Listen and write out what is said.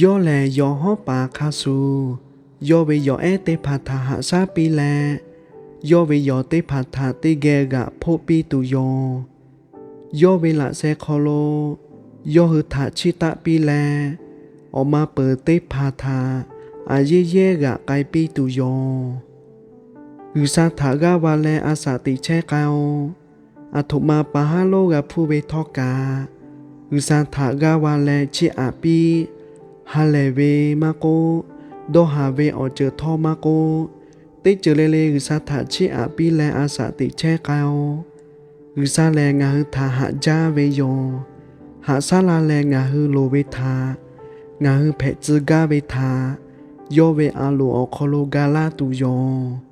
Yawˇ lehˬ, yawˬ hawˉ paˍ hk'a shuˍ yawˇ ve yawˬ ehˉ teˇ hpaˍ htaꞈ haꞈ shaˉ piˇ leh, yawˇ ve yawˬ teˇ hpaˍ htaꞈ teˇ geh g'aꞈ hpoˆ piˇ tuˬ yoˬ. Yawˇ ve laꞈ sheh hk'aw lo yawˇ hui htaꞈ chiˇ taˆ piˇ leh, awˬ ma peuˬ teˇ hpaˍ htaꞈ aˬ yeˇ yehˇ g'aꞈ k'ai piˇ tuˬ yoˬ. G'uiˬsha htaꞈ g'aˇ va leh a shaꞈ teꞈ chehˇ k'ai-o. Aˬ htoꞈ ma pa haˉ lonˉ g'a hpuˇ ve htawˇ kaꞈ, G'uiˬsha htaꞈ g'aˇ va leh chiˇ aꞈ piˇ. Ha lehˬ ve maˇ k'oˆ, dawˇ haˍ ve awˬ ceuˬ htawˇ maˇ k'oˆ, teˇ ceuˬ le le G'uiˬsha htaꞈ chiˇ aꞈ piˇ leh a shaꞈ teꞈ chehˇ k'ai-o. G'uiˬsha lehˬ, ngaˬ hui htaꞈ haꞈ jaˇ ve yoˬ. Haꞈ shaˉ la leh ngaˬ hui loˍ ve htaꞈ, ngaˬ hui hpehꞈ tcuh gaˇ ve htaꞈ, yawˇ ve a loˍ awˬ hk'aw lo ga laˇ tuˬ yoˬ.